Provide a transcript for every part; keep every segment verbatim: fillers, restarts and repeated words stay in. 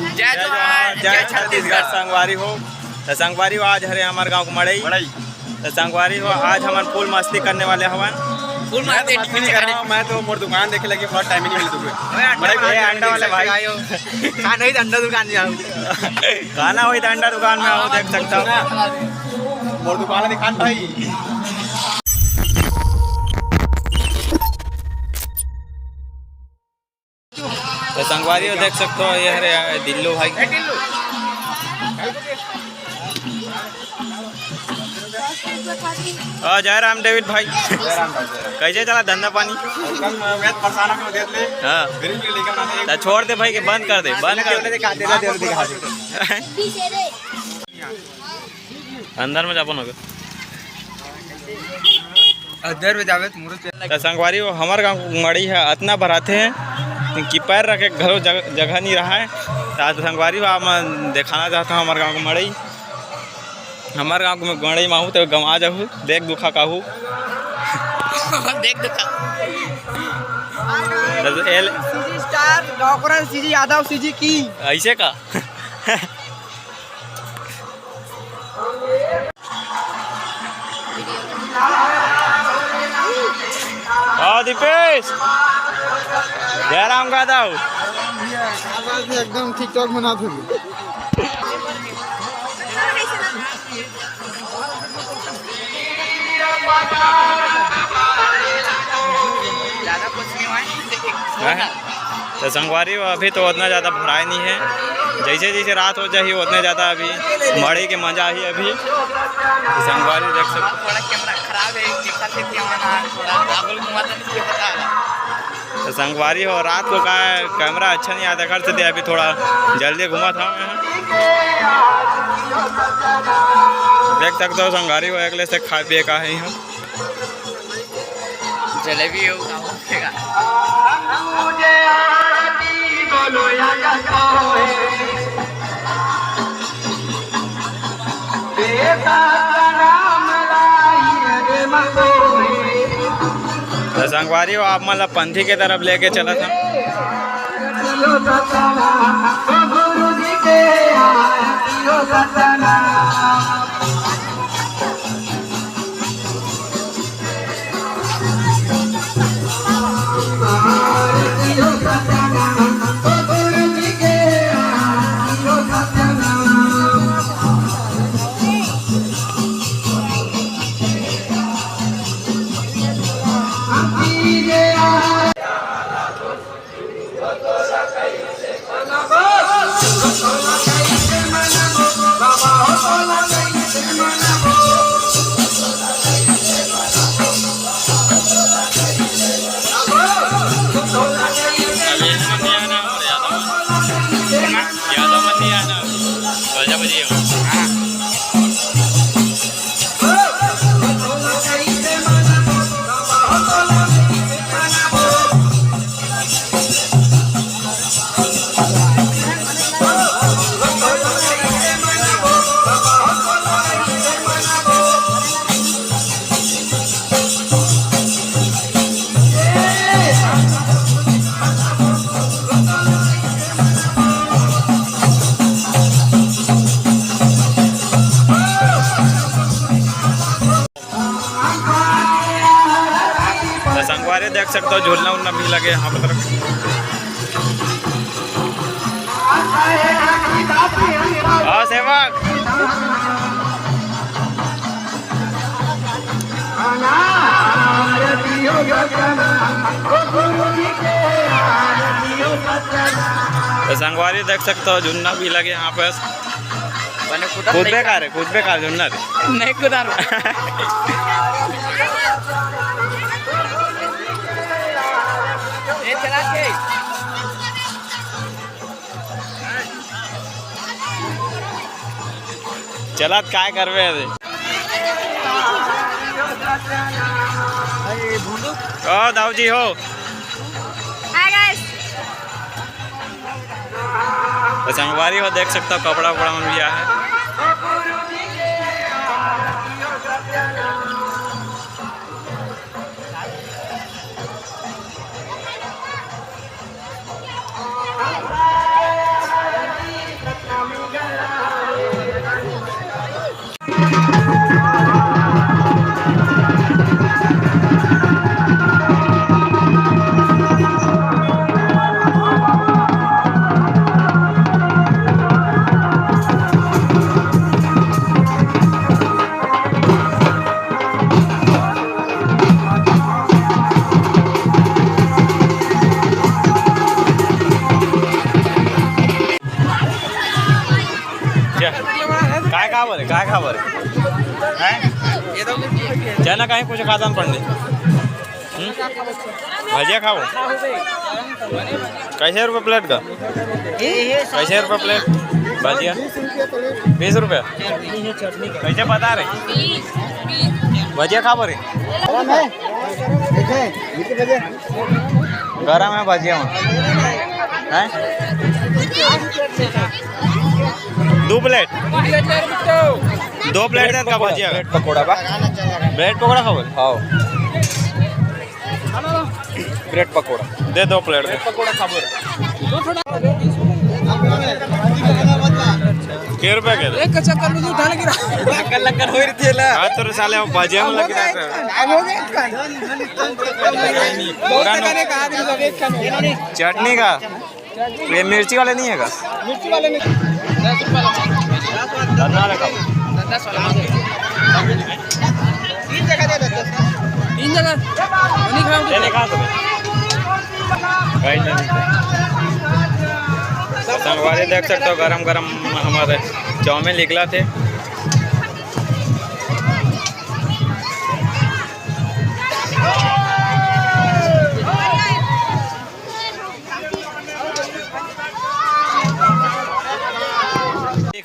जय जोहार, जय छत्तीसगढ़। संगवारी हो, त संगवारी हो, आज हरे हमर गांव के मड़ई। मड़ई। त संगवारी हो, आज हमन full मस्ती करने वाले हवन। Full मस्ती नहीं करना, मैं तो मोर दुकान देखे लगी, बहुत टाइम ही नहीं मिलता। मड़ई, अंडा वाले भाई। का नहीं, अंडा दुकान जाओ। खाना वही तो अंडा दुकान में हो, देख सकता हो। मोर दुकान दिखान भाई। त संगवारी हो, देख सकते हो, ये हरे दिल्लू भाई। आ, जय राम डेविड भाई। जय राम भाई, जय राम। कैसे चला धंधा पानी? एकदम, मैं परेशान हूँ, देख ले। हाँ। गरीब के लेकर आना है। त छोड़ दे भाई, के बंद कर दे, बंद कर दे। दिखा दे, दिखा दे। अंदर में जाबो न। अंदर में जाबे त मुरुच। त संगवारी हो, हमर गांव के मड़ई ह अतना भराथे कि पैर रखे घलो जग-, जगह नहीं रहा है। त संगवारी हो, आप मन देखाना चाहता हूँ हमर गांव के मड़ई। हमर गांव के मड़ई माहू त गंवा जाहू, देख दुखा काहू। देख दुखा। त एल- CG star, doctor CG Yadav CG की। ऐसे का? ओ दीपेश, जयराम का दाऊ। एकदम TikTok बना थे। ज्यादा कुछ नहीं हुआ है, सिर्फ एक हैं? त संगवारी हो, अभी तो उतना ज़्यादा भराए नहीं है, जैसे जैसे रात हो जाही उतने ज़्यादा अभी मड़ई के मजा ही अभी। त संगवारी देख सकते। थोड़ा कैमरा खराब है, एक देखा से थी हमारा थोड़ा आगल घुमाता नहीं, इसलिए पता है। त संगवारी हो, रात को का है, कैमरा अच्छा नहीं आता, कर सकते अभी थोड़ा जल्दी घुमा था। देख सकते हो संगवारी हो, अगले से खा पिए का है यहाँ। जलेबी हो, का हो, का? त संगवारी हो, आप मन ला पंथी के तरफ लेके चलत हन। त संगवारी देख सकते हो, झूलना उलना भी लगे यहाँ पर। हाँ सेवक। त संगवारी देख सकते हो, झूलना भी लगे यहाँ पे। बने कुदर कूदबे नहीं। का रे, कूदबे का रे, झूलना रे। नहीं कुदार। ये चला के। चलत काय करबे अभी? ओ दाऊ जी हो। Hi guys। त संगवारी हो, देख सकता हो, कपड़ा उपड़ा मन भी आहे। खा बरे, काय खा बरे? हैं? चना कहीं कुछ खाता नहीं पंडित। हम्म? भजिया खाओ। कैसे रुपये प्लेट का? कैसे रुपये प्लेट? भजिया? बीस रुपये। कैसे बता रहे? भजिया खा बरे? गरम है भजिया में। हैं? दो प्लेट। दो प्लेट दे का भजिया। ब्रेड पकौड़ा बा। ब्रेड पकौड़ा खाबो? हाँ। ब्रेड पकौड़ा। दे दो प्लेट दे। पकौड़ा खाबो। के रुपया के दे? एक का चक्कर में उठा लगी रहा। लक्कर लक्कर होई रही थी ला। आज तो साले हम भजिया में लगी रहा। अब हो गया इसका। बहुत तक आने का आदमी सब एक का नहीं। चटनी का? ये मिर्ची वाले नहीं है का? मिर्ची वाले नहीं। धनिया वाला खाओ। तीन जगह दे दस। तीन जगह। वही खाओ। ये नहीं खा सकते। कहीं नहीं। संगवारी देख सकते हो, गरम गरम हमारे चाउमीन निकला थे।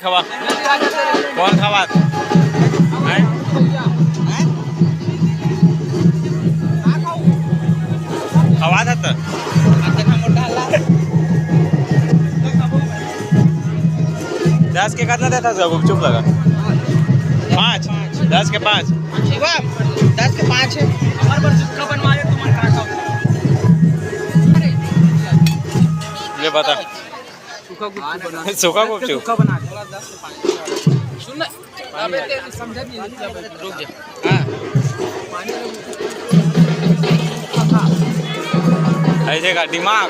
खवा। कौन खवात? हैं? हैं? खवात है तो? दस के कितना देता था गुपचुप लगा? पाँच। दस के पाँच। शिवम, दस के पाँच है। हमारे पर सुखा बनवा दे, तुम्हारे कहाँ का? ये बता। सूखा गुपचुप बना। सूखा गुपचुप। सूखा बना दे। सुन ना, अबे तेरी समझा नहीं, रुक जा। हाँ। ऐसे का दिमाग।